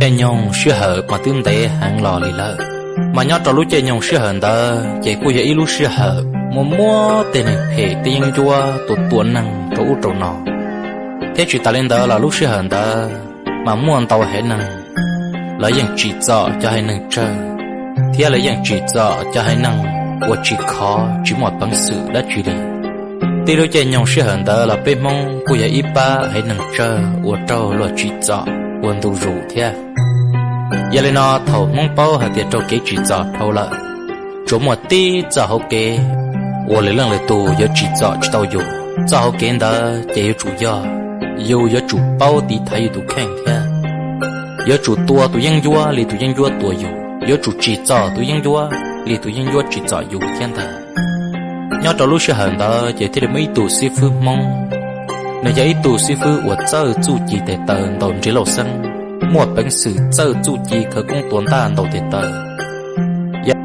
Caij nyoog sij hawm mas twb ntev heev los li lawm, mas nyob rau lub caij nyoog sij hawm ntawd ces kuj yog ib lub sij hawm muaj muab tej neeg phem tej yeeb ncuab tua tua neeg rau ub rau no. Thiab tsis tas li ntawd los lub sij hawm ntawd mas muaj ntau haiv neeg lawv yeej tsim txom cov haiv neeg tsawg, thiab lawv yeej tsim txom cov haiv neeg uas tsis khov tsis muaj peev xwm dab tsi li. Tib lub caij nyoog sij hawm ntawd los peb Hmoob kuj yog ib pab haiv neeg tsawg uas raug luag tsim txom ua ntu zus thiab. Yog li no thaum Hmoob paub hais tias raug kev tsim txom dhau lawm, tsuas muaj tib txoj hauv kev uas lwm leej lwm tus yuav tsim txom tsis tau yus, txoj hauv kev ntawd ces yuav tsum yog yus yuav tsum paub tiv thaiv yus tus kheej thiab yuav tsum tua tus yeeb ncuab li tus yeeb ncuab tua yus, yuav tsum tsim txom tus yeeb ncuab li tus yeeb ncuab tsim txom yus thiab ntag. Nyob rau lub sij hawm ntawd ces thiaj li muaj ib tug xib fwb Hmoob, nws yog ib tug xib fwb uas txawj txuj ci tes taw ntaus nrhiav lauj xeeb, muaj peev xwm txawj txuj ci khawv koob tua ntaj ntaus tes taw. Yog